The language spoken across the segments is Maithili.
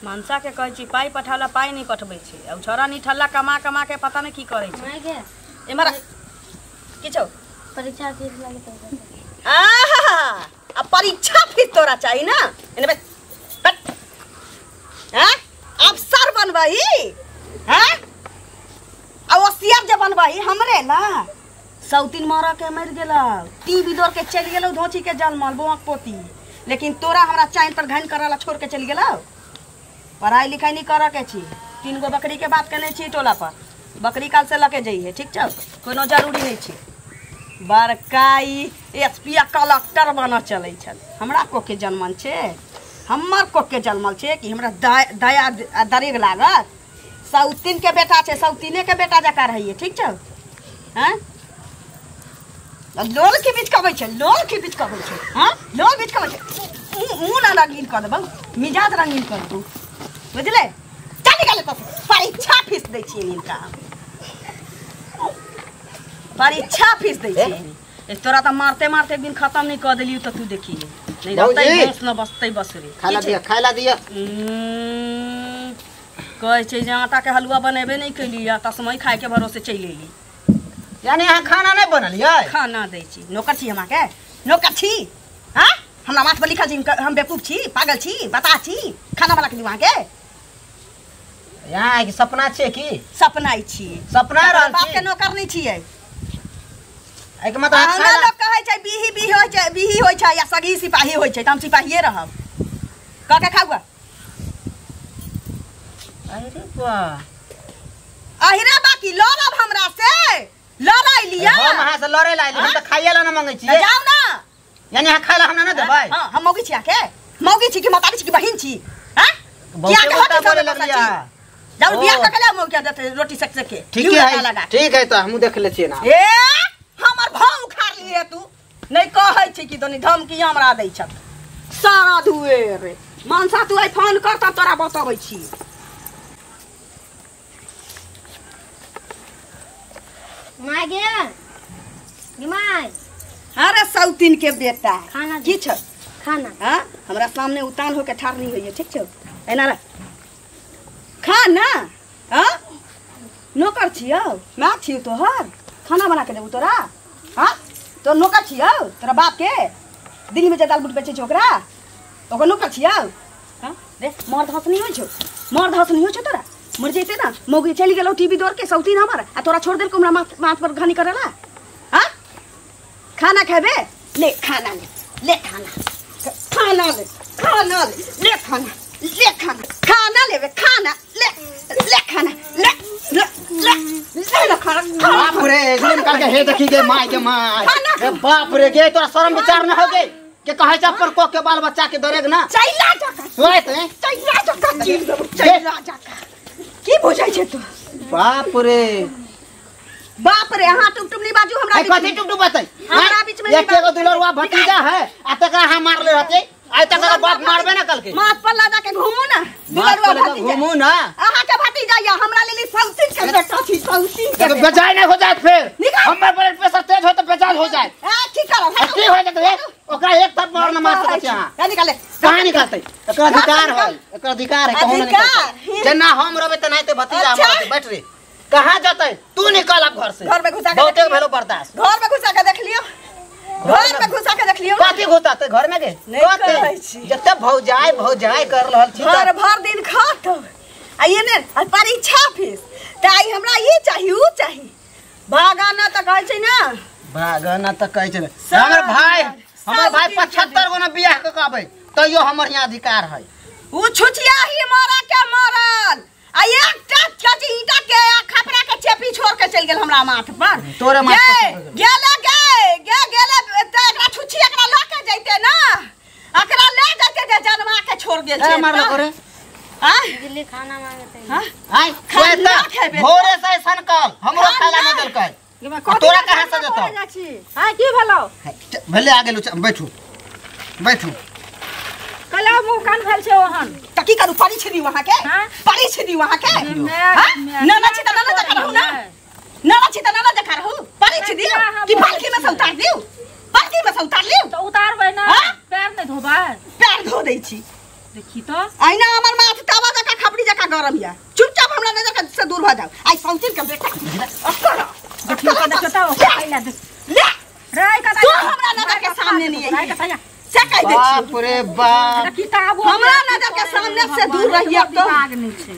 मनसा के कहै छी पाइ पठाला, पाइ नहि पठबै छै। आ छौड़ा निठल्ला कमा कमा के पता नहि की करै छै। एमहर की छौ? परीक्षा फीस लागे। आहा, आ परीक्षा फीस तोरा चाही ना? एने बस हैं, अफसर बनबही हैं, आ होशियार जे बनबही हमरे ला। सौतीन मर के मरि गेलौ, टीवी दौड़ के चलि गेलौ धोची के जलमल बौआक पोती, लेकिन तोरा हमरा चाइन पर घाइन करऽ ला छोड़ के चलि गेलौ। पढ़ाई लिखाई नहीं करऽ के छी। 3 गो बकरी के बात केने छी टोला पर, बकरी काल से लके जइहे, ठीक छौ? कोनो जरूरी नहीं छै। बड़का ई एस पी आ कलेक्टर बनऽ चलै छल। हमरा कोके जनमल छै? हमर कोके जनमल छै कि हमरा दया आ दरेग लागत? सौतीन के बेटा छै, सौतीने के बेटा जकाँ रहैये, ठीक छौ? हैं, लोल के बीच कबै छै, लोल के बीच कबै छै, हाँ लोल बीच कबै छै। मुँह ना रंगीन कऽ देबौ, मिजाज रंगीन कऽ देबौ, बुझले? चल निकाले तो परीक्षा फीस दै छियै हिनका, परीक्षा फीस दै छियै। तोरा तऽ मारते मारते एक दिन खत्म नहीं कऽ देलियौ तऽ तू देखी नहीं रहतै बस न बसतै बस रे। खाना दिया, खाइला दिया। कहै छै जे आटा के हलुआ बनेबे नहीं कैली आ तस्मई खाय के भरोसे चलि एली। यानी अहाँ खाना नहीं बनलियै? खाना दै छी। नौकर छी हम अहाँके? नौकर छी? हाँ, हमरा माथ पर लिखल छी हम बेवकूफ छी, पागल छी, बताह छी? खाना बना के दियौ अहाँके? यहाँ आके सपना छै की? सपना छी, सपना रहल बाप छी। के नौकर नहीं छियै। एहिके मतलब अहाँ अहाँ खाना लोक कहै छै बीही बीही होइ छै, बीही होइ छै या सगी सिपाही होइ छै, तऽ हम सिपाहिए रहब। कऽ के खाउ। अरे वाह, अहिरे बाकी लड़ब हमरा से? लड़ाई लिया हम अहाँ से लड़े ला आइली, हम तऽ खाइए ला ना मंगै छियै। जाउ ना। यानी अहाँ खाइ ला हमरा ना देबै? हाँ, हम मौगी छी अहाँके? मौगी छी कि मतारी छी कि बहिन छी? हाँ, बहुते किया के उल्टा होती बोले सब लगलियै। जाउ ओ। बियाह कऽ के लाउ मौगी के रोटी सेक सेक के ठीक घिउ है, लगा लगा। ठीक है, तऽ हमहूँ देख लै छियै ना। ए हमर भाव उखाड़ लिए तू, नहीं कहै छी कि दोनी धमकी हमरा दै छथ सारा धुए रे। मनसा तू आइ फोन कर तब तोरा बतबै छी। My गे, गे my. अरे सौतीन के बेटा, खाना की छौ? खाना। हाँ, हमरा सामने उतान होके ठाढ़ नहीं होइए, ठीक छौ? एना रह। खाना हाँ, नौकर छियौ, माय छियौ तोहर, खाना बना के देबू तोरा? हाँ, तो नौकर छियौ तोरा बाप के? दिल्ली में जे दाल बूट बेचै छै ओकरा, ओकर नौकर छियौ? हाँ रे, मर्द हंस नहीं होइ छौ, मर्द हंस नहीं होइ छौ तोरा? मर जैते ना मौगी चलि गेलौ टीवी दौड़ के सौतीन हमर, आ तोरा छोड़ देलकौ हमरा माथ माथ पर घानी करला। हाँ, खाना खेबे? ले खाना ले, ले खाना, खाना ले, खाना ले, ले खाना, ले खाना, खाना लेबे, खाना ले, ले खाना, ले ले ले ले ना खाना, खाना। बाप रे, एकदम करके हे देखी गे my के my. खाना ए बाप रे गे, तोरा शर्म विचार न हो गे के कहै छै अपन कोख के बाल बच्चा के दरेग ना चैला जका, सोइत हैं? चैला जका चीर देबौ, चैला जका। की बुझै छै तू? बाप रे बाप रे, अहाँ टुम टुम नहीं बाजू हमरा ए बीच में। कथी टुक टुक बतै? हमरा बीच में नहीं एक एगो दुलरुआ भतीजा है आ तकरा हम मारले रहते, आइ तक बाप मारबे ना कल के। माथ पर लगा के घूमू ना माथ दुलरुआ पर लगा भतीजा। घूमू ना। अहाँ के भतीजा या हमरा लेली सौतीन के बेटा छी, सौतीन के देखो, बेटा। बेजाय नहीं हो जाए फिर। निकाल। हमर ब्लड प्रेशर तेज हो तो बेजाय हो जाए। ए की करब? आ, की हो जाए रे? ओकरा एक थप्पड़ मारना मार सकै छी अहाँ। ए निकाले। कहाँ निकालतै? एकर अधिकार है, एकर अधिकार है, कहूँ ना अधिकार? निकालतै। जेना हम रहबै तेनाहिते भतीजा अच्छा। हमर रहतै। बैठ रे, कहाँ जतै? तू निकल अब घर से। घर में घुसा के बहुते देख लियौ। भेलो बर्दाश्त। घर में घुसा के देख लियौ, घर में घुसा के देख लियौ। कथी घुसाते घर में गे? नहीं कहै कथी? छी। जते भौजाय भौजाय कर रहल छी घर भर दिन खात आ ये ने आ परीक्षा फीस तऽ आइ हमरा ई चाही ऊ चाही। भागा ना तऽ कहै छै ना, भागना तऽ कहै छै। हमर भाई, हमर भाई 75 गो ना बियाह कऽ के आबै तैयो हमर यहाँ अधिकार है। ऊ छुछियाही मरा के मरल आ एकटा कची ईटा के आ खपरा के चेपी छोड़ के चलि गेल हमरा माथ पर। तोरे माथ पर गे, चलि गेल। गेले गे, गे गेले तऽ एकरा छुछी एकरा लऽ के जैते ना, एकरा ले जैते जे जनमा के छोड़ गेल छै। ए मारल करे आँ? दिल्ली खाना मांगते हाँ? आइ खाना खेबे। भोरे से ऐसन कल हमरो खाना न देलकै। तोरा कहाँ से देतौ? हाँ की भेलौ? भेले आ गेलु, बैठू बैठू। कला मुँह कान भेल छै ओहन। तऽ की करू? परी छी दी वहाँ के? हाँ? परी छी दी वहाँ के? हाँ? नाना छी तऽ नाना जकाँ रहू ना, नाना छी तऽ नाना जकाँ रहू। परी छी दियौ कि पालकी में से उतार दियौ? पालकी में से उतार लियौ? तऽ उतारबै ना, हाँ? पैर नहि धोबै? पैर धो दै छी। देखी तऽ अहिना हमर माथ तवा गरम या चुपचाप हमरा नजर से दूर भ जाओ आई सौतीन के बेटा अकर देखियो त देखियो त ओकरा ले ले रे कता तू हमरा नजर के सामने नहीं आई से कह दे बाप रे बाप किताब हमरा नजर के सामने से दूर रहिए तो दिमाग नहीं छै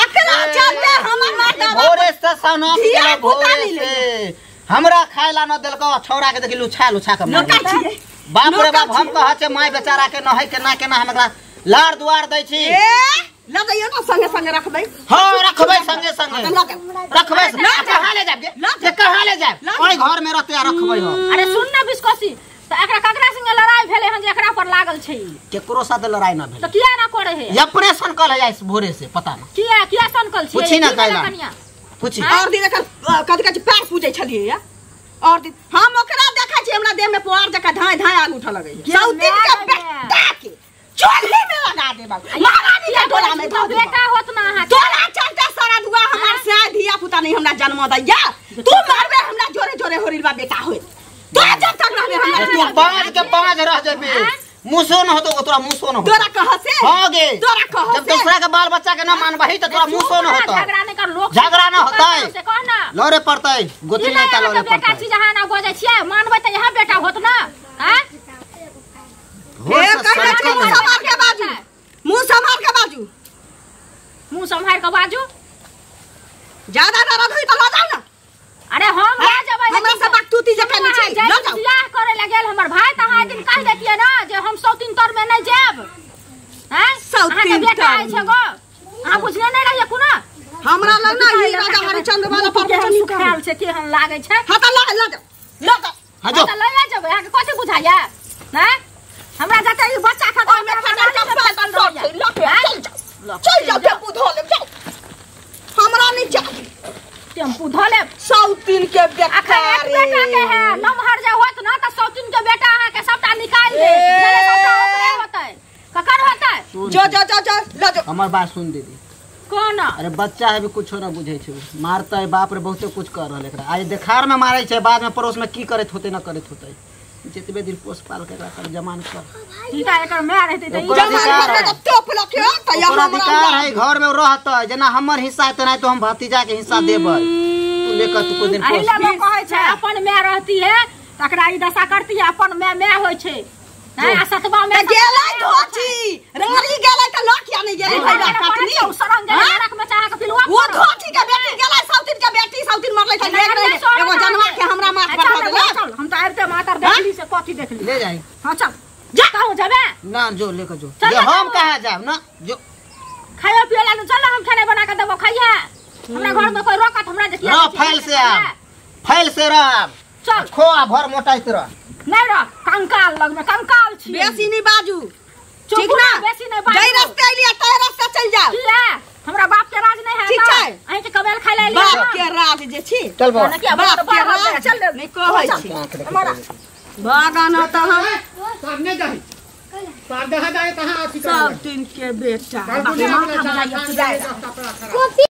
अकरा चलते हमर माता भोरे से सनक धिया गेलो पुता भोरे नहीं से हमरा खाइला न देलको छौरा के देखी लुछा लुछा के मारलकै। नौकर छियै बाप रे बाप नौकर हम कहै छै माय बेचारा के नहै के ना केना हम एकरा लार दुआर दै छी ए ल जइयो ना संगे संगे रखबै हां रखबै संगे संगे हम लऽ के रखबै कहाँ ले जाब गे कहाँ ले जाब ओइ घर में रहते आ रखबै हम अरे सुन ना बिस्कोसी त एकरा ककरा संगे लड़ाई भेलै हन जे एकरा पर लागल छै ई? केकरो साथ लड़ाई ना त भेल किया ना करे है ऑपरेशन कल है भोरे से पता ना किया किया सनकल छी पूछी ना कैला। पूछी और दिन एकर कथि कहै छै पैर पूजै छलियै या और दिन हम ओकरा देखै छी हमरा देह में पोआर जकाँ धाय धाय आग उठऽ लगैया सौतीन के बेटा के चूल्ही में लगा देब महारानी के डोला में धऽ देब बेटा होत ना अहाँ तोरा चलते सारा दुआ हमार से धिया पुता नहीं हमरा जन्म दैया तू मारबे हमरा जोरे जोरे होरिल बा बेटा होय तू जब तक रहबे हमरा तू बाज के बाज रह जेबे मुसो न होतो तोरा मुसो न होतो तोरा कह से हां गे तोरा कह जब से दूसरा के बाल बच्चा के ना मानबही त तोरा मुसो न होतो झगड़ा नहीं कर लोग झगड़ा न होतै। से कह ना लड़े पड़तै गोतनी ई नेता ना लड़े बेटा पड़तै छी जहाँ ना बजै छियै मानबै त यहाँ बेटा होत ना हां भोर ए से कहै छी सनकल मुंह है। संभार के बाजू मुंह संभार के बाजू मुंह सम्हार के बाजू ज्यादा दर्द होई त ल जाऊ ना अरे हम ले जेबै हमरा से बकतूती जकाँ नहीं छै ल जाऊ बियाह करे लग गेल हमर भाई त अहाँ एक दिन कह देतियै ना जे हम सौतीन तर में नहीं जायब हैं सौतीन अहाँके बेटा तर आइ छै गो अहाँ बुझने नहीं रहियै कोनो हमरा लग ना ई राजा हरिचंद्र वाला परवचन सुखायल छै केहन लागै छै हां त ल ल जाऊ ल जाऊ हाँ जो तऽ लए जेबै अहाँके कथी बुझाइया हैं हमरा जते ई बच्चा खतम ओहिमे फटल के फटल रहै ल के चल जाऊ चल जाऊ टेम्पू धो लेब जाऊ हमरा नहीं चाही टेम्पू धो लेब सौतीन के बेटा अखन एक बेटा के है नमहर जे होत ना त सौतीन के बेटा अहाँ के सबटा निकाल देत ए। सबटा ओकरे होतै ककर होतै जो जो जो जो ल जो हमर बात सुन दीदी कोन अरे बच्चा है भी कुछो ना बुझै छै मारतै बाप रे बहुते कुछ कर रहल एकरा आज देखार में मारै छै बाद में पड़ोस में की करैत होतै ना करैत होतै जितबे दिन पोस पाल के एकरा कर जमान कर सीता एकर माय रहतै त ई ओकरा जमान अधिकार करके है। तो टोप ल के त ओकर हमरा अधिकार है घर में रहतै जेना हमर हिस्सा है तेना तो हम भतीजा के हिस्सा देबै तू लेकर तू कुछ दिन पोस अहिला लोग कहै छै अपन माय रहती है तकरा ई दशा करती है अपन माय माय होइ छै हैं आ सतबा त में गेलै धोची रानी गेलै त ल किया नहीं गेलै भाई बाप काटनी सरंग गेलै नरक में चाह के पिलुआ वो धोची के बेटी गेलै सौतीन के बेटी सौतीन मरलै त एक नहीं एगो जनवा के हमरा माथ पर धऽ देलक चल हम त आबिते मातर देखली से कथी देखली ले जाई हां चल जा कहूं जेबे ना जो लेकर जो चल जे ना हम जाओ। कहाँ जाब ना जो खाइयो पियो ला चल हम खाना बना के देबो खाइए हमरा घर में कोई रोकत हमरा जे किया रह फैल से आ फैल से रह आब। चल खो आ भर मोटाइत रह नहीं रह कंकाल लग में कंकाल छी बेसी नहीं बाजू चुप ठीक ना बेसी नहीं बाजू। जई रास्ते अइली तै रास्ते चल जाओ किया हमरा बाप के राज नहीं है ठीक ना? छै। अहीं के कबेल खाइ ले बाप के राज जे छी चल बौआ बाप के राज चल नहीं कहै छी हमारा बागान त हम सामने जाही सामने जाए कहाँ सब दिन के बेटा बाप रे, बाप माथा जाए खराब।